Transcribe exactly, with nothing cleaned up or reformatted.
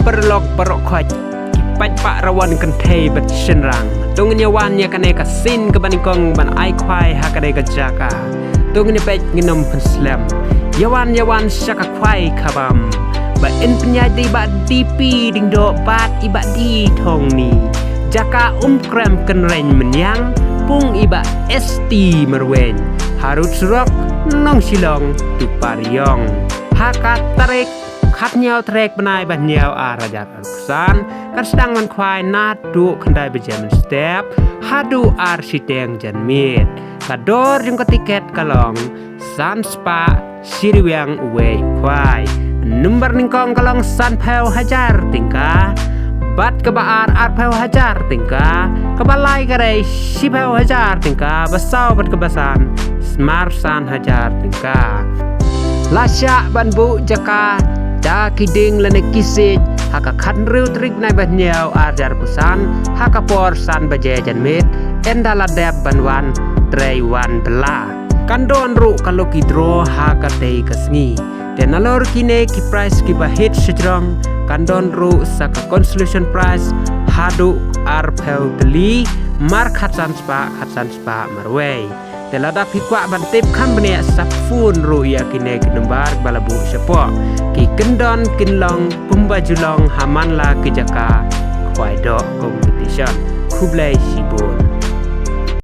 Paralok baroh khoit, ki paidbah rawon kynthei bad shynrang. To ngin ïa wan ïa kane ka sien kaba nyngkong ban ai khwai ha kane ka jaka. To ngin ïa peit ngin ym pynslem. Ïa wan ïa wan sha ka khwai khabam. Ba yn pynïaid da i Bah D P Diengdoh bad i Bah D Thongni. Jaka Umkrem Kynreng Mynïang, pung i Bah S T Marweiñ. Harud surok Nongshillong to Pariong. Ha ka tarik khathynñiew tarik bnai ba hynñiew ar hajar arphew san, kan sdang ban khwai naduh khyndai baje mynstep haduh ar shiteng janmiet. Ka dor jong ka tiket ka long san spah shi ryngwiang uwei u khwai. Number nyngkong ka long sanphew hajar tyngka. Bad kaba ar arphew hajar tyngka. Kaba lai ka dei shiphew hajar tyngka. Ba saw bad kaba san mar san hajar tyngka. La shah ban buh jaka da ki dieng lane ki siej ha ka khathynriew tarik bnai ba hynñiew ar hajar arphew san ha ka por san baje janmiet, ynda la dep ban wan trei wan bylla. Kan don ruh ka lucky draw ha katei ka sngi. Te nalor kine ki prize kiba hit shajrong, kan don ruh sa ka consolation prize haduh arphew tylli, mar khatsan spah, khatsan spah marwei. Te lada phi kwah ban tip kham bniah, sa phone ruh ïa kine ki number ba la buh shapoh. Ki kyndon kynlong kumba ju long ha man la ki jaka khwai doh competition. Khublei shibun.